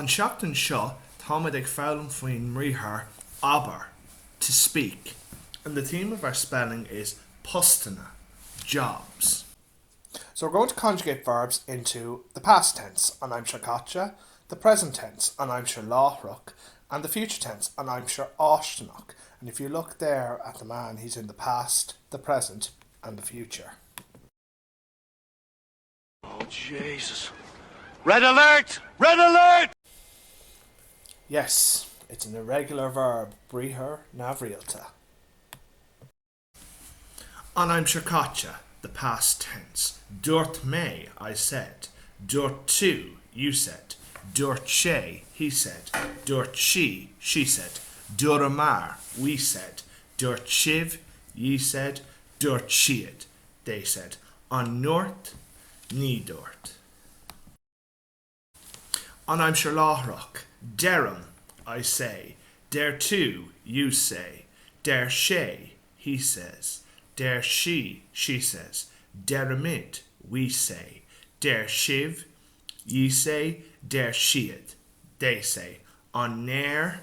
An seachtain seo táimid ag foghlaim faoin mbriathar abair, to speak, and the theme of our spelling is postanna, jobs. So we're going to conjugate verbs into the past tense, an aimsir chaite, the present tense, an aimsir láithreach, and the future tense, an aimsir fháistineach. And if you look there at the man, he's in the past, the present, and the future. Oh Jesus. Red alert! Red alert! Yes, it's an irregular verb, briathar neamhrialta. An aimsir chaite, the past tense. Dúirt mé, I said. Dúirt tú, you said. Dúirt sé, he said. Dúirt sí, she said. Dúramar, we said. Dúirt sibh, ye said. Dúirt siad, they said. An ndúirt? Ní dúirt. An aimsir láithreach, Deirim, I say. Deir tú, you say. Deir sé, he says. Deir sí, she says. Deirimid, we say. Deir sibh, ye say. Deir siad, they say. An ndeir?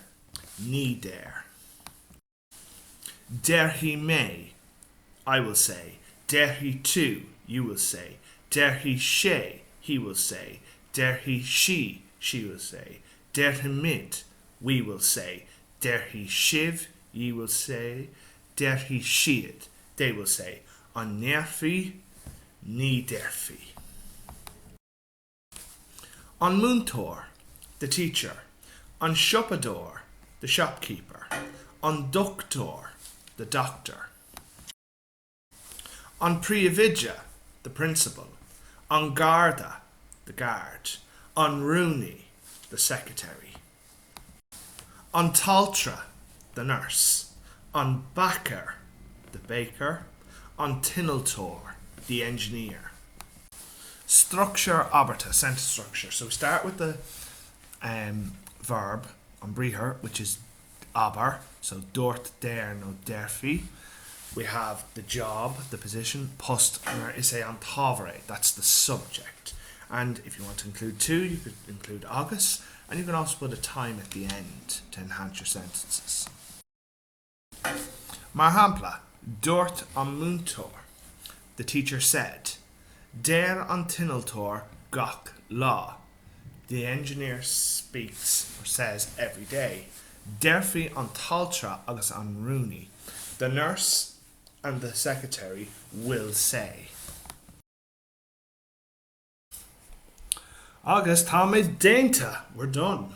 Ní deir. Déarfaidh mé, I will say. Déarfaidh tú, you will say. Déarfaidh sé, he will say. Déarfaidh sí, she will say. Déarfaimid, we will say. Déarfaidh sibh, ye will say. Déarfaidh siad, they will say. An ndéarfaidh? Ní déarfaidh. An múinteoir, the teacher. An siopadóir, the shopkeeper. An dochtúir, the doctor. An príomhoide, the principal. An garda, the guard. An rúnaí, the secretary. An t-altra, the nurse. An bacáir, the baker. An t-innealtóir, the engineer. Structúr abairte, sentence structure. So we start with the um, verb, an briathar, which is abair, so dúirt, deir nó déarfaidh. We have the job, the position, post, mar is é an t-ábhar é, that's the subject. And if you want to include tú, you could include agus, and you can also put a time at the end to enhance your sentences. Mar shampla, dúirt an múinteoir, the teacher said, Deir an t-innealtóir gach lá, the engineer speaks or says every day, Déarfaidh an t-altra agus an rúnaí, the nurse and the secretary will say. Agus táimid déanta! We're done!